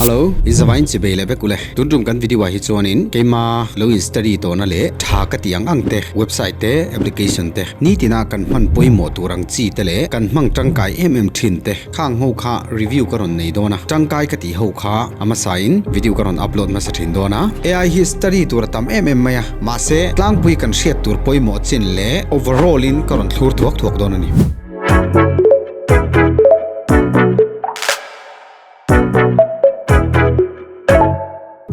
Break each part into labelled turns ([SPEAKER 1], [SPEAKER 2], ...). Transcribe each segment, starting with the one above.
[SPEAKER 1] Hello, i zavain chi bei leh vek ule. Tun tum kan video ah hi chuanin keima lo in study tawhna leh tha ka tih ang ang te, website te, application te, nitina kan hman pawimawh tur ang chi te leh kan hmang tangkai em em thin te khang ho kha review ka rawn nei dawn a, tangkai ka tih ho kha a hmasain video ka rawn upload hmasa thin dawn a. AI hi study tur a tam em em mai a, mahse tlangpui kan hriat tur pawimawh chin leh overall in ka rawn thlur thuak thuak dawn a ni.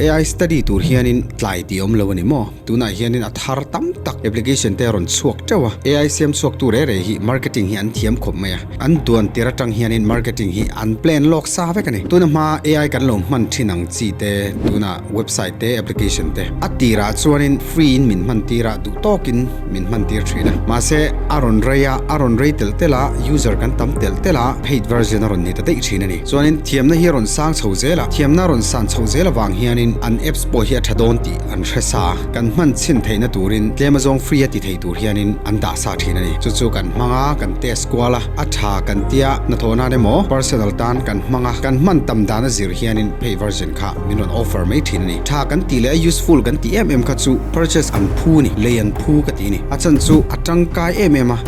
[SPEAKER 1] AI study tur hianin tlai tih awm lo a ni maw? Tunah hianin a thar tam tak application te a rawn chhuak teuh a, AI siam chhuak tu reh reh hi marketing hi an thiam khawp mai a, an duan tir atang hianin marketing hi an plan lawk sa vek a ni. Tuna hma AI kan lo hman thin ang chi te, tuna website te, application te a tirah chuanin free in min hman tir a, duh tawkin min hman tir thin a. Mahse a rawn rei a, a rawn rei telh telh a, user kan tam telh telh a, paid version a rawn ni ta daih thin a ni. Chuanin thiamna hi a rawn sang chho zel a, thiamna a rawn san chho zel avang hianin an apps pawh hi a tha dawn tih an hre sa a, kan hman chhin theihna turin tlem azawng free a ti thei tur hianin an dah sa thin a ni. Chu chu kan hmang a, kan test kual a, a tha kan tia hnathawh nan emaw personal tan kan hmang a, kan hman tam dan a zir hianin paid version kha min rawn offer mai thin a ni. Tha kan tih leh a useful kan tih em em kha chu purchase an phu a ni, lei an phu ka ti a ni. A chan chu a tangkai em em a.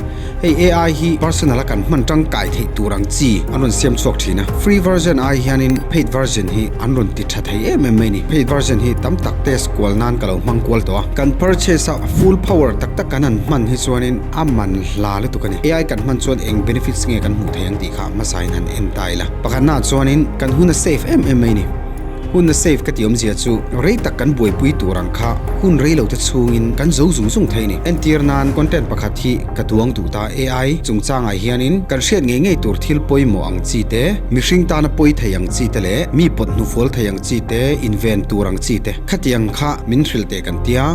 [SPEAKER 1] Hei AI hi personal a kan hman tangkai theih tur ang chi an rawn siam chhuak thin a. Free version ai hianin paid version hi an rawn ti tha thei em em mai ni. Paid version hi tam tak test kual nan ka lo hmang kual tawh a. Kan purchase a full power tak tak kan han hman hi chuanin a man hla lutuk a ni. AI kan hman chuan eng benefits nge kan hmuh thei ang tih kha hmasa in han en ta ila. Pakhatnaah chuanin kan hun a safe em em mai ni. Hun a safe ka tih awmzia chu rei tak kan buaipui tur ang kha hun rei lo te chhungin kan zo zung zung thei ni. Entir nan content pakhat hi ka duang duh ta AI chungchangah hianin kan hriat ngei ngei tur thil pawimawh ang chi te, mihring tana pawi thei ang chi te leh mi pawt hnufual thei ang chi te, inven tur ang chi te khatiang kha min hrilh teh kan tia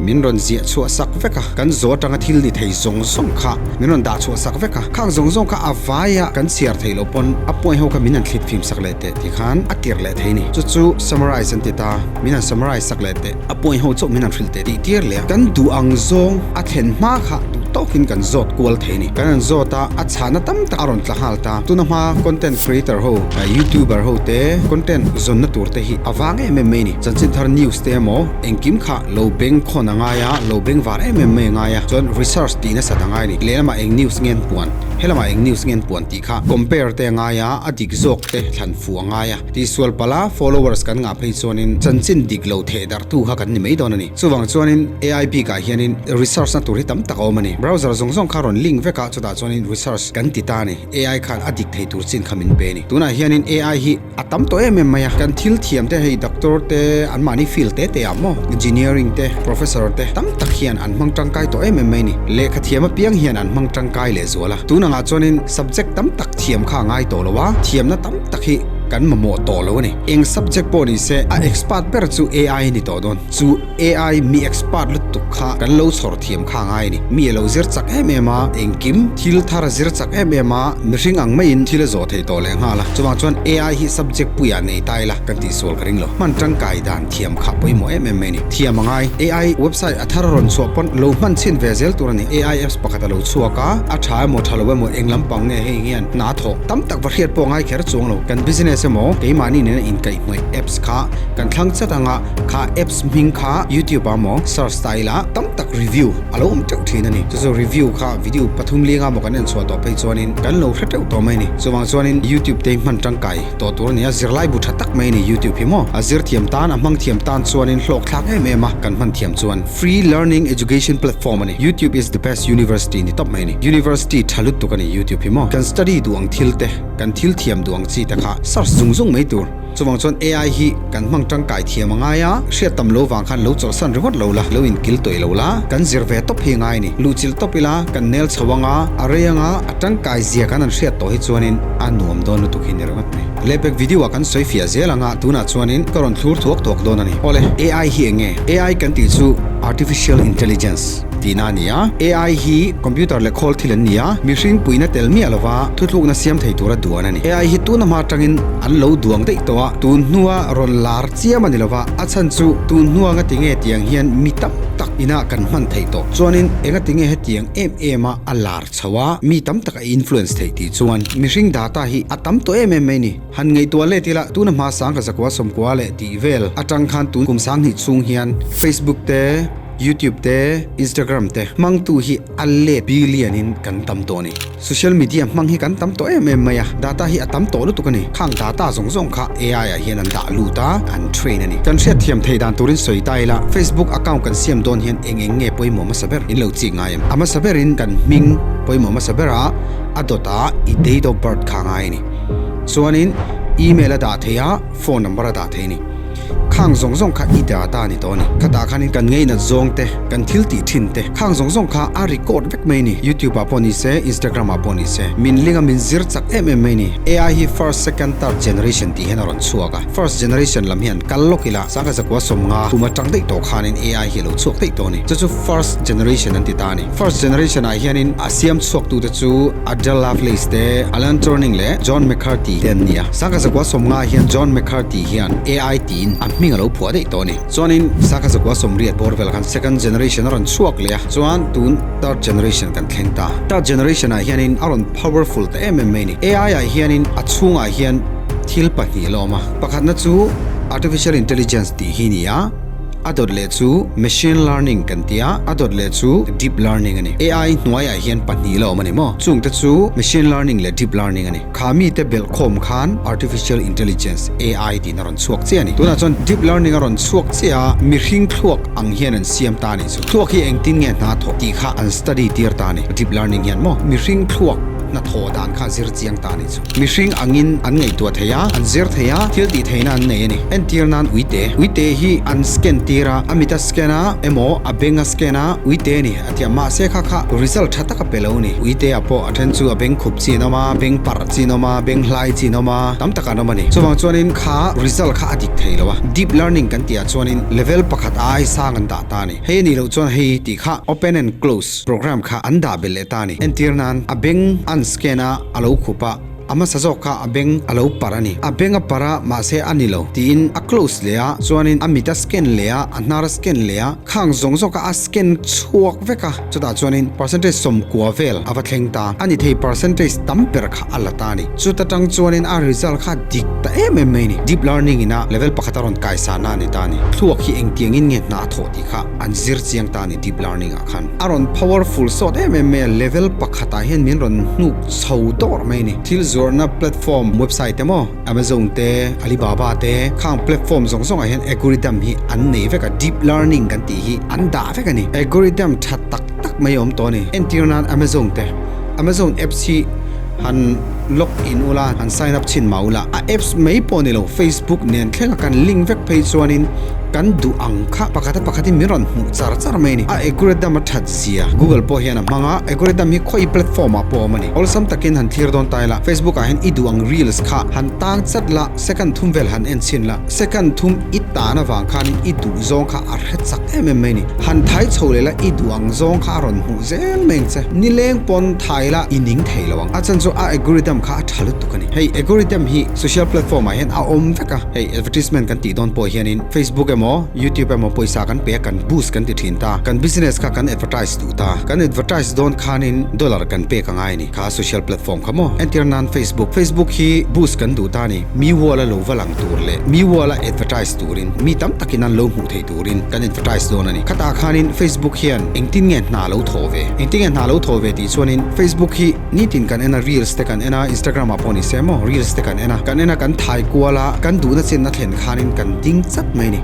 [SPEAKER 1] min rawn ziah chhuah sak vek a, kan zo atanga thil ni thei zawng zawng kha min rawn dah chhuah sak vek a, khang zawng zawng kha a vaia kan chhiar theih loh pawn a point ho kha min han thlit fim sak leh teh. Tikhan a tir leh thei ni. Chu chu summarize an ti ta. Min han summarize sak leh teh. A point ho chauh min han hrilh teh tih tir leh a. Kan duh ang zawng a thlen hma kha duh tawkin kan zawt kual thei ni. Kan han zawt a, a chhahna tam tak a rawn tla nghal ta. Tuna hma content creator ho, youtuber ho te content zawnna tur te hi a vang em em mai ni. Chanchin thar news te emaw engkim kha lo beng khawn a ngai a, lo beng var em em mai a ngai a. Chuan research tih nasat a ngai ni. Lehlamah eng news nge an puan, helamah eng news nge an puan tih kha compare te a ngai a, a dik zawk te thlan fuh a ngai a, tihsual pala followers kan ngah phei chuanin chanchin dik lo theh darh tu kha kan ni mai dawn a ni. Chuvang chuanin AI bikah hianin research na tur hi tam tak a awm a ni. Browser zawng zawng kha rawn link vek a, chutah chuanin research kan ti ta a ni. AI khan a dik thei tur chin kha min pe a ni. Tunah hianin AI hi a tam tawh em em mai a, kan thil thiam te hei doctor te anmahni field te te ah maw engineering te professor te tam tak hian an hmang tangkai tawh em em mai a ni. Lehkha thiam apiang hian an hmang tangkai lehzual a. Tun angah chuanin subject tam tak Thiam kha a ngai tawh lo a, thiamna tam tak hi kan mamawh tawh lo a ni. Eng subject pawh ni se, a expert ber chu AI a ni tawh dawn. Chu AI mi expert lutuk kha kan lo chhawr thiam kha a ngai a ni. Mi a lo zir chak em em a, engkim thil thar a zir chak em em a, mihring ang maiin thil a zawh thei tawh leh nghal a. Chuvang chuan AI hi subject puiah nei ta ila kan tihsual ka ring lo. Hman tangkai dan thiam kha pawimawh em em mai a ni. Thiam a ngai. AI website a thar a rawn chhuah pawn lo hman chhin ve zel tur a ni. AI apps pakhat a lo chhuak a, a tha emaw tha lo emaw eng lampang nge hei hian hna thawk tam tak va hriat pawh ngai kher chuang lo. Kan business emaw keimahni nena inkaihhnawih apps kha kan thlang chat anga kha apps hming kha youtube ah maw search ta ila tam tak review a lo awm teuh thin a ni. Chu chu review kha video pathum linga maw kan en chhuah tawh phei chuanin kan lo hre teuh tawh mai a ni. Chuvang chuanin youtube te hi hman tangkai tawh tur a ni a, zirlai bu tha tak mai a ni youtube hi maw. A zir thiam tan, a hmang thiam tan chuanin hlawk thlak em em a kan hman thiam chuan. Free learning education platform a ni. Youtube is the best university ni tawp mai a ni. University tha lutuk a ni youtube hi maw. Kan study duh ang thil te, kan thil thiam duh ang chi te kha search zung zung mai tur. Chuvang chuan AI hi kan hmang tangkai thiam a ngai a, hriat tam lo vang khan lo chawlhsan ringawt lo la, lo inkil tawih lo la, kan zir ve tawp hi a ngai a ni. Luhchilh tawp ila kan nel chho anga, a rei anga, a tangkai zia kan han hriat tawh hi chuanin a nuam dawn lutuk hi ni ringawt mai. Lehpek video ah kan sawi fiah zel anga tunah chuanin ka rawn thlur thuak thuak dawn a ni. Awle, AI hi eng nge? AI kan tih chu. Artificial Intelligence tihna a ni a. AI hi computer leh khawl thil an ni a, mihring puihna tel miah lova thuthlukna siam thei tura duan a ni. AI hi tuna hma atangin an lo duang daih tawh a, tun hnua rawn lar chiam a ni lova, a chhan chu tun hnua nga tinge tiang hian mi tam tak ina kan hman theih tawh chuanin enga tinge hetiang em em a a lar chho a, mi tam tak a influence theih tih chuan mihring data hi a tam tawh em em mai ni. Han ngaihtuah let ila tuna hma sang ka zakua sawmkua leh tih vel atang khan tun kum sanghnih chhung hian Facebook te, YouTube te, Instagram te hmangtu hi a let billion in kan tam tawh a ni. Social media hmang hi kan tam tawh em em mai a, data hi a tam tawh lutuk a ni. Khang data zawng zawng kha AI ah hian an dah lut a, an train a ni. Kan hriatthiam theih dan turin sawi ta ila, Facebook account kan siam dawn hian eng eng nge pawimawh hmasa ber in lo chik ngai em? A hmasa berin kan hming pawimawh hmasa ber a, a dawt ah i date of birth kha ngai a ni. Chuanin email a dah thei a, phone number a dah thei a ni. Khang zawng zawng kha i data a ni tawh a ni. Khatah khanin kan ngeinat zawng te, kan thil tih thin te, khang zawng zawng kha a record vek mai a ni. YouTube ah pawh ni se, Instagram ah pawh ni se, min ling a min zir chak em em mai a ni. AI hi first, second, third generation tih hian a rawn chhuak a. First generation lam hian kal lawk ila, sangha zakua sawmnga kum atang daih tawh khanin AI hi a lo chhuak daih tawh a ni. Chu chu first generation an ti ta a ni. First generation ah hianin a siam chhuak tute chu Ada Lovelace te, Alan Turing leh John McCarthy te an ni a. Sangha zakua sawmnga hian John McCarthy hian AI tiin a hming a lo phuah daih tawh a ni. Chuanin sangha zakua sawmriat bawr vel khan second generation a rawn chhuak leh a, chuan tun third generation kan thleng ta. Third generation ah hianin a rawn powerful ta em em mai a ni. AI ah hianin a chhungah hian thil pahnih a la awm a. Pakhatna chu Artificial Intelligence tih hi a ni a. A dawt leh chu Machine Learning kan ti a, a dawt leh chu Deep Learning a ni. AI hnuaiah hian pahnih la awm a ni maw? Chungte chu Machine Learning leh Deep Learning a ni. Kha mite belh khawm khan Artificial Intelligence, AI, tiin a rawn chhuak chiah a ni. Tunah chuan Deep Learning a rawn chhuak chiah a, mihring thluak ang hian an siam ta a nih chu. Thluak hi engtin nge hna thawh tih kha an study tir ta a ni. Deep Learning hian maw mihring thluak hna thawh dan kha zir chiang ta a nih chu. Mihring angin an ngaihtuah thei a, an zir thei a, thil tih theihna an nei a ni. Entir nan uite, uite hi an scan tir a, a mit a scan a emaw a beng a scan a, uite a ni a ti a, mahse kha kha result tha tak a pe lo a ni. Uite ah pawh a then chu a beng khup chi an awm a, beng parh chi an awm a, beng hlai chi an awm a, tam tak an awm a ni. Chuvang chuanin kha result kha a dik thei lo a. Deep learning kan tih ah chuanin level pakhat ai sang an dah ta a ni. Hei a nih loh chuan hei tih kha open and close program kha an dah belh leh ta a ni. Entir nan a beng an scan a, a lo khup a, a hmasa zawk kha a beng a lo parh a ni. A beng a parh a, mahse a ni lo tiin a close leh a, chuanin a mit a scan leh a, a hnar a scan leh a, khang zawng zawk kha a scan chhuak vek a, chutah chuanin percentage sawmkua vel a va thleng ta a ni thei, percentage tam ber kha a la ta a ni. Chuta tang chuanin a result kha dik ta em em mai a ni. Deep learning ina level pakhat a rawn kaisana a ni ta a ni. Thluak hi engtiangin nge hna a thawh tih kha an zir chiang ta a ni deep learning ah. Khan a rawn powerful sawt em em mai a, level pakhatah hian min rawn hnuk chho dawr mai a ni. Thil zuarna platform website te maw Amazon te, Alibaba te khang platform zawng zawngah hian algorithm hi an nei vek a, deep learning kan tih hi an dah vek a ni. Algorithm tha tak tak mai a awm tawh a ni. Entir nan Amazon te, Amazon apps hi han log in ula, han sign up chhin mah ula, a apps mai pawh ni lo Facebook nen thlenga kan link vek phei chuanin kan duh ang kha pakhata pakhatin min rawn hmuh char char mai a ni. A algorithm a that zia Google pawh hian a hmang a, algorithm hi khawi platform ah pawh a awm a ni. Awlsam takin han thlir dawn ta ila, Facebook ah hian i duh ang reels kha han tang chat la, second thum vel han en chhin la, second thum i tan avang khanin i duh zawng kha a hre chak em em mai a ni. Han thai chho leh la i duh ang zawng kha a rawn hmuh zel mai ang che. Nileng pawn thai la i ning thei lo ang. A chan chu a algorithm kha a tha lutuk a ni. Hei algorithm hi social platform ah hian a awm vek a, hei advertisement kan tih dawn pawh hianin Facebook emaw YouTube emaw pawisa kan pe a kan boost kan ti thin ta, kan business kha kan advertise duh ta, kan advertise dawn khanin dollar kan pek a ngai a ni kha social platform kha maw. Entir nan Facebook, Facebook hi boost kan duh ta a ni, mi wall a lo va lang tur leh mi wall a advertise turin mi tam takin an lo hmuh theih turin kan advertise dawn a ni. Khatah khanin Facebook hian engtin nge hna lo thawh ve? Engtin nge hna lo thawh ve tih chuanin Facebook hi nitin kan en a, reels te kan en a, Instagram ah pawh ni se maw reels te kan en a, kan en a kan thai kual a, kan duhna chinna thlen khanin kan ding chat mai a ni.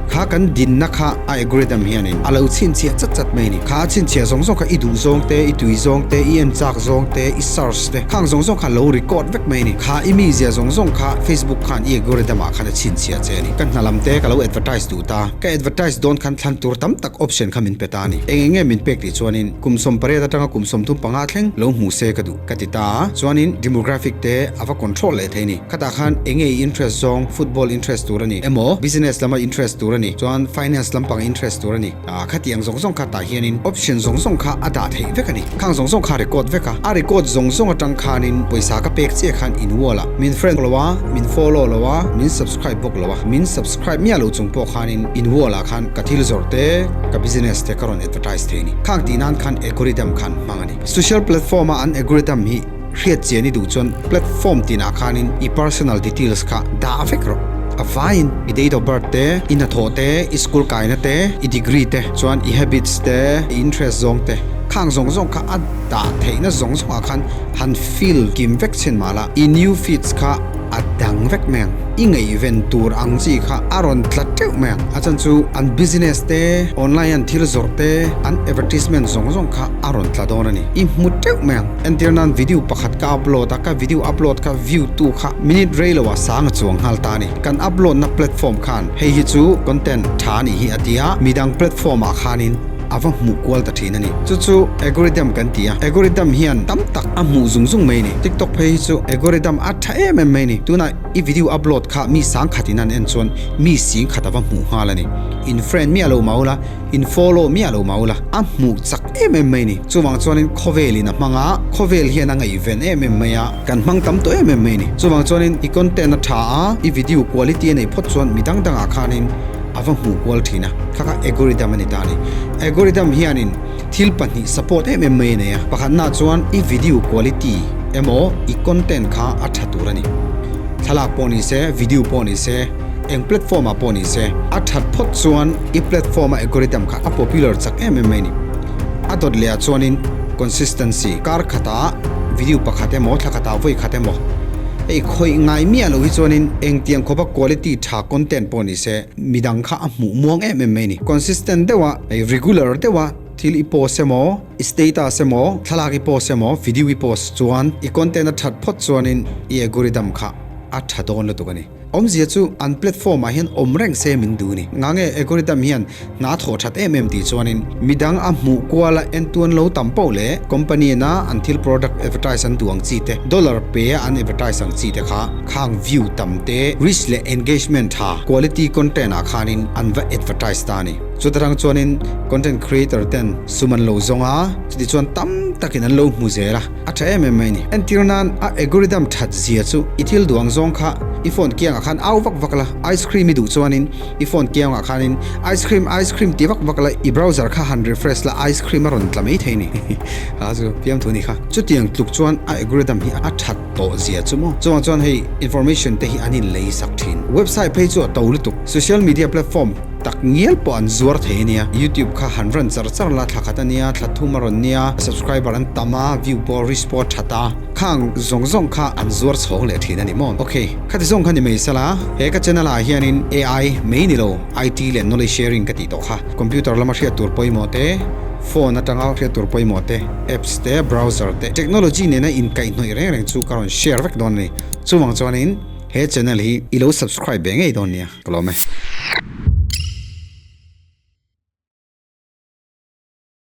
[SPEAKER 1] Kha kan dinna kha a algorithm hianin a lo chhinchhiah chat chat mai a ni. Kha a chhinchhiah zawng zawng kha i duh zawng te, i tui zawng te, i en chak zawng te, i search te, khang zawng zawng kha a lo record vek mai a ni. Kha i mizia zawng zawng kha Facebook khan i algorithm ah khan a chhinchhiah che a ni. Ka hna lam te ka lo advertise duh ta. Ka advertise dawn khan thlan tur tam tak option kha min pe ta a ni. Eng eng nge min pek tih chuanin kum 18 atanga kum 35 thleng lo hmu se ka duh ka ti ta a. Chuanin demographic te a va control leh thei a ni. Khatah khan eng nge i interest zawng, football interest tur a ni emaw business lama interest. interest tur a ni, chuan finance lampang interest tur a ni. Ah, khatiang zawng zawng kha tah hianin option zawng zawng kha a dah theih vek a ni. Khang zawng zawng kha record vek a, a record zawng zawng atang khanin pawisa ka pek chiah khan in wall ah min friend lo a, min follow lo a, min subscribe bawk lo a, min subscribe miah lo chung pawh khanin in wall ah khan ka thil zawrh te, ka business te ka rawn advertise thei a ni. Khang tih nan khan algorithm khan hmang a ni. Social platform a an algorithm hi hriat chian i duh chuan platform tinah khanin i personal details kha dah vek rawh. A vaiin i date of birth te, i hnathawh te, i school kaina te, i degree te, chuan i habits te, i interest zawng te, khang zawng zawng kha a dah theihna zawng zawngah khan han fill kim vek chhin mah la, i new feeds kha a dang vek mai ang. I ngaihven tur ang chi kha a rawn tla teuh mai ang. A chhan chu an business te, online an thil zawrh te, an advertisement zawng zawng kha a rawn tla dawn a ni. I hmu teuh mai ang. Entir nan video pakhat ka upload a, ka video upload kha view tu kha minute rei lo ah sang a chuang nghal ta a ni. Kan upload na platform khan hei hi chu content tha a nih hi a ti a, midang platform ah khanin a va hmuh kual ta thin a ni. Chu chu algorithm kan ti a, algorithm hian tam tak a hmuh zung zung mai a ni. TikTok phei hi chu algorithm a tha em em mai a ni. Tunah i video upload kha mi sang khatin an en chuan mi sing khat a va hmuh nghal a ni. In friend miah lo mau la. In follow miah lo mau la, a hmuh chak em em mai ni. Chuvang chuanin khawvelin a hmang a, khawvel hian a ngaihven em em mai a, kan hmang tam tawh em em mai ni. Chuvang chuanin i content a tha a, i video quality a neih phawt chuan mi dang dangah khanin a va hmuh kual thin a, kha kha algorithm a ni ta a ni. Algorithm hianin thil pahnih support em em mai a nei a, pakhatnaah chuan i video quality emaw i content kha a tha tur a ni. Thlalak pawh ni se, video pawh ni se, eng platform ah pawh ni se, a that phawt chuan i platform a algorithm kha a popular chak em em mai a ni. A dawt leh ah chuanin consistency, kar khatah video pakhat emaw thla khatah vawi khat emaw hei khawih ngai miah loh hi chuanin engtiang khawpa quality tha content pawh ni se midang kha a hmuh muang em em mai a ni. Consistent deuha, regular deuha thil i post emaw, i status emaw, thlalak i post emaw, video i post chuan i content a that phawt chuanin i algorithm kha a tha dawn lutuk a ni. Awmzia chu an platform ah hian awm reng se min duh a ni. Nga nge algorithm hian hna thawh that em em tih chuanin midang a hmuh kual a entuan lo tam poh leh company in a an thil product advertise an duh ang chi te, dollar pe a an advertise ang chi te kha khang view tam te, reach leh engagement tha, quality content ah khanin an va advertise ta a ni. Chutarang chuanin content creator ten sum an lo zawng a, chutichuan tam takin an lo hmu zel a. A tha em em mai ni. Entir nan a algorithm that zia chu i thil duang zawng kha i phone kiangah khan au vak vak la, ice cream i duh chuanin i phone kiangah khanin ice cream ice cream ti vak vak la, i browser kha han refresh la ice cream a rawn tla mai thei ni. Ha chu fiamthu ni kha. Chutiang tluk chuan a algorithm hi a that tawh zia chu maw. Chuvang chuan hei information te hi an in lei sak thin. Website phei chu a to lutuk. Social media platform tak ngial pawh an zuar thei a nia. YouTube kha han run char char la, thla khat a nia, thla thum a rawn nia, subscriber an tam a, view pawh reach pawh a that a, khang zawng zawng kha an zuar chhawng leh thin a ni maw? Ok, khati zawng kha ni mai sela, he ka channel ah hianin AI mai ni lo, IT leh knowledge sharing ka tih tawh kha, computer lama hriat tur pawimawh te, phone atanga hriat tur pawimawh te, apps te, browser te, technology nena inkaihhnawih reng reng chu ka rawn share vek dawn a ni. Chuvang chuanin he channel hi i lo subscribe ve ngei dawn nia, ka lawm e.